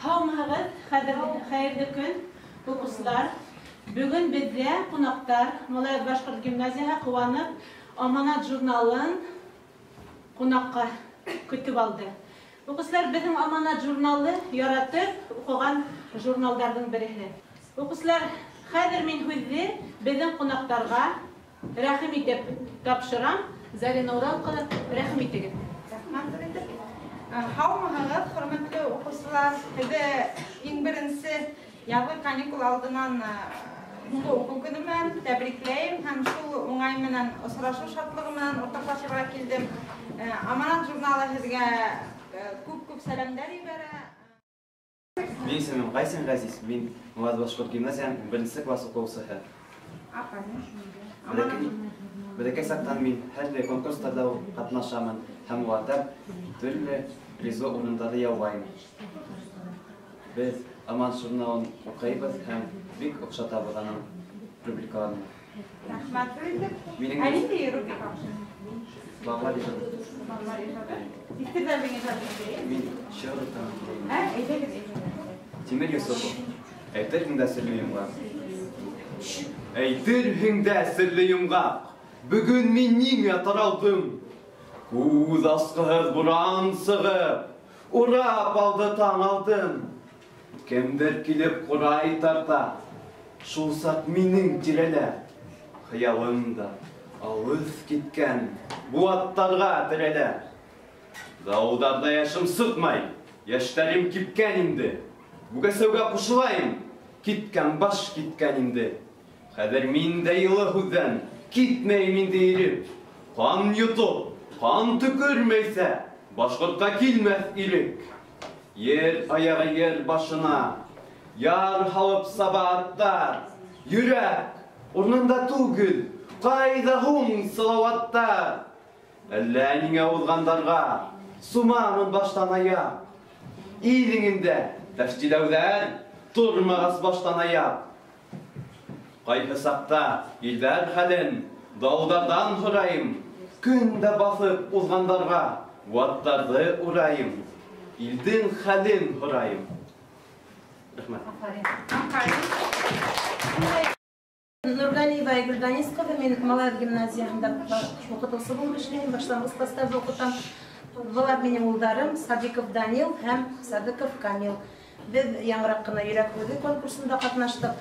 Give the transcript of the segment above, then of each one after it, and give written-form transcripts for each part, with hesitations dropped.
Һаумыһығыҙ, хәйерле көн, уҡыусылар. Бөгөн беҙҙә ҡунаҡтар Малаев башҡорт гимназияһы ҡыуанып Аманат журналын ҡунаҡҡа көтөп алды. Уҡыусылар, беҙҙең Аманат журналы яратып уҡыған журналдарҙың береһе. Уҡыусылар, хәҙер мин һүҙҙе беҙҙең ҡунаҡтарға рәхим итеп тапшырам. Зарина Урал ҡыҙы, рәхим итегеҙ. Рәхмәт. Һаумыһығыҙ, хөрмәтле уҡыусылар. Һеҙҙе иң беренсе яҙғы каникул алдынан һуңғы уҡыу көнө менән тәбрикләйем һәм шул уңай менән осрашыу шатлығы менән уртаҡлашырға килдем. Аманат журналы һеҙгә күп-күп сәләмдәр ебәрә. Минең исемем Ғайсин Ғәзиз, мин Малаев башҡорт гимназияһының беренсе класс уҡыусыһы. Бәләкәй саҡтан мин һәр конкурстарҙа ҡатнашамын һәм уларҙа төрлө призлы урындарҙы яулайым. Беҙ Аманат журналын уҡыйбыҙ һәм бик оҡшатабыҙ уның рубрикаларын. Рәхмәт. Минең Ә ниндәй рубрика оҡшай? Балалар ижады. Балалар ижады. Иҫтерҙәрҙең ижады ниндәй? Мин шиғыр уҡырға теләйем. Ә, әйҙәгеҙ, әйҙәгеҙ. Тимер Йосопов. Әйтерһең дә серле йомғаҡ. Әйтерһең дә серле йомғаҡ. Бөгөн мин ниңә таралдым? Күҙ асҡыһыҙ буран сығып, урап алды таң алдым. Кемдер килеп ҡурай тарта, шул саҡ минең тирәлә. Хыялым да алыҫ киткән быуаттарға терәлә. Дауылдарҙа йәшем сыҡмай, йәштәрем кипкән инде. Бүгәсәүгә ҡушылайым, киткән баш киткән инде. Хәҙер мин дә йылы һүҙҙән китмәйем инде иреп. Ҡан йотоп, ҡан төкөрмәйсә, башҡортҡа килмәҫ ирек. Ер аяғы ер башына, яр һалып саба аттар. Йөрәк урынында түгел, ҡайҙа һуң Салауаттар? Әллә ниңә уҙғандарға сумамын баштан аяҡ. Илеңендә тәфтиләүҙәр тормағас баштан аяҡ. Ҡайһы саҡта илдәр хәлен дауылдарҙан һорайым, көн дә баҫып уҙғандарға ваттарҙы урайым, илдең хәлен һорайым. Рәхмәт. Афарин. Афарин. Нургалиева Айгөл Данис ҡыҙы, мин Малаев гимназияһында уҡытыусы булып эшләйем, башланғыс кластарҙа уҡытам. Былар минең улдарым Садиҡов Данил һәм Садыҡов Камил. Беҙ яңыраҡ ҡына Йөрәк һүҙе конкурсында ҡатнаштыҡ.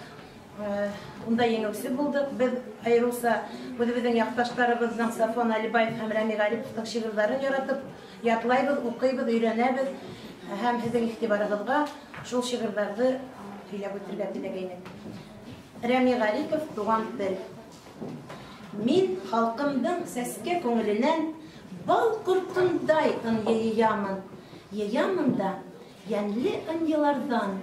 Унда еңеүсе булдыҡ. Беҙ айырыуса үҙебеҙҙең яҡташтарыбыҙҙың Сафуан Әлибаев һәм Рәми Ғәлиповтың шиғырҙарын яратып ятлайбыҙ, уҡыйбыҙ, өйрәнәбеҙ. Һәм һеҙҙең иғтибарығыҙға шул шиғырҙарҙы һөйләп үтергә теләгәйнем. Рәми Ғарипов, Туған тел. Мин халҡымдың сәскә күңеленән бал ҡортондай ынйы йыямын. Йыямын да йәнле ынйыларҙан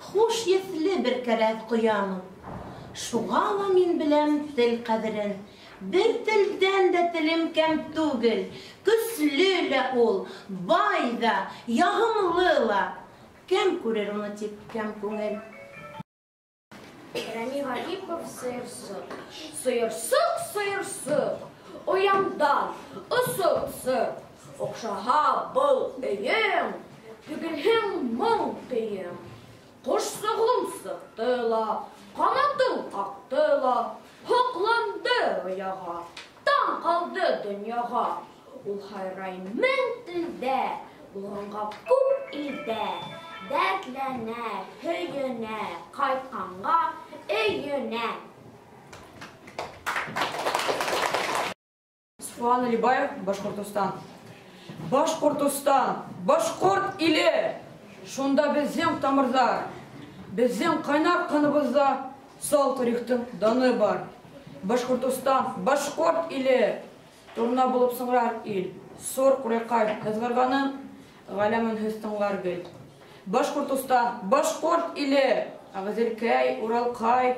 хуш еҫле бер кәрәҙ ҡоямын. Шуға ла мин беләм тел ҡәҙерен. Бер телдән дә телем кәм түгел. Көслө лә ул, бай ҙа, яғымлы ла. Кем күрер уны тип кәм күңел. Рәми Ғарипов, Сыйырсыҡ. Сыйырсыҡ, сыйырсыҡ, оямдан осоп сыҡ. Оҡшаһа был өйөң, түгелһең моң көйөң. Ҡошсоғом сыҡты ла, ҡанатын ҡаҡты ла, һоҡланды ояға, таң ҡалды донъяға. Ул һайрай мең телдә, булғанға күп илдә. Дәртләнә, һөйөнә, ҡайтҡанға өйөнә. Сафуан Әлибаев, Башҡортостан. Башҡортостан, башҡорт иле! Шунда беҙҙең тамырҙар, беҙҙең ҡайнар ҡаныбыҙҙа сал тарихтың даны бар. Башҡортостан, башҡорт иле! Торна булып сыңрар ил, сор ҡурайҡай һыҙғырғанын ғаләм өнһөҙ тыңлар гел. Башҡортостан, башҡорт иле! Ағиҙелкәй, Уралҡай,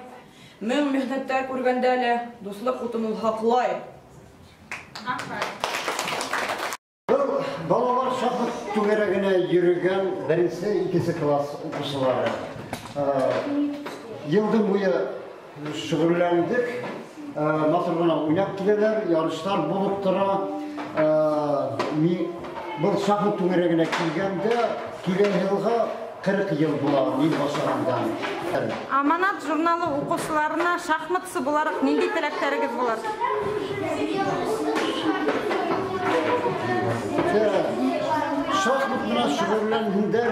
мең михнәттәр күргәндә лә дуҫлыҡ утын ул һаҡлай. Был балалар шахмат түңәрәгенә йөрөгән беренсе, икенсе класс уҡыусылары. Йылдың буйы шөғөлләндек. Матур ғына уйнап киләләр, ярыштар булып тора. Был шахмат түңәрәгенә килгәндә, килгән йылға 40 йыл була мин башлағандан. Аманат журналы уҡыусыларына шахматсы булараҡ ниндәй теләктәрегеҙ булыр? Шахмат менән шөғөлләнһендәр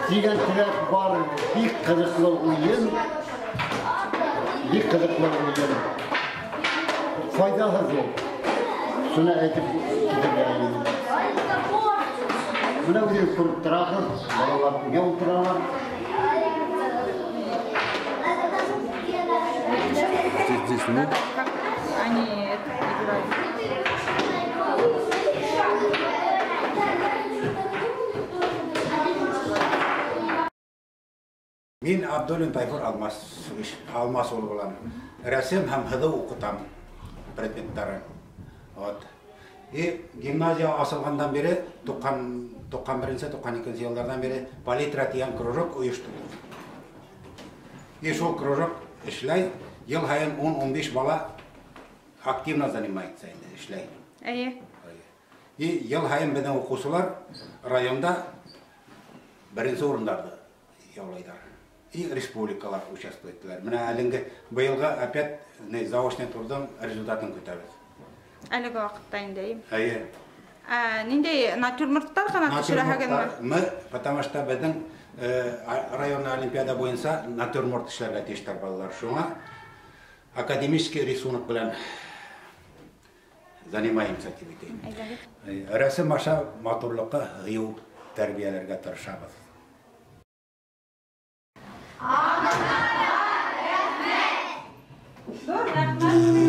тигән теләк бар. Бик ҡыҙыҡлы уйын. Бик ҡыҙыҡлы уйын. Файҙаһы ҙур. Шуны әйтеп китергә инде. Бына үҙегеҙ күреп тораһығыҙ, балалар өйгә ултыралар. Здесь мы. Как они это играют? Мин Абдуллин Тайфур Алмас улы булам. Рәсем һәм һыҙыу уҡытам предметтарын. Вот. И гимназия асылғандан бире 91-92 йылдарҙан бире палитра тигән кружок ойошторҙоҡ. И шул кружок эшләй, йыл һайын 10-15 бала активно занимается инде, эшләй. Әйе. И йыл һайын беҙҙең уҡыусылар районда беренсе урындарҙы яулайҙар. И республикалар участвовать иттеләр. Менә әлеңге быйылғы опять заочный турҙың результатын көтәбеҙ. Әлеге ваҡытта инде. Әйе. Ниндәй натюрморттар ғына төшөрәһегеҙме? Мы, потому что беҙҙең районный олимпиада буйынса натюрморт эшләргә тейештәр балалар. Шуңа академический рисунок белән занимаемся тип әйтәйем. Рәсем аша матурлыҡҡа һыйыу тәрбиәләргә тырышабыҙ. Ҙур рәхмәт.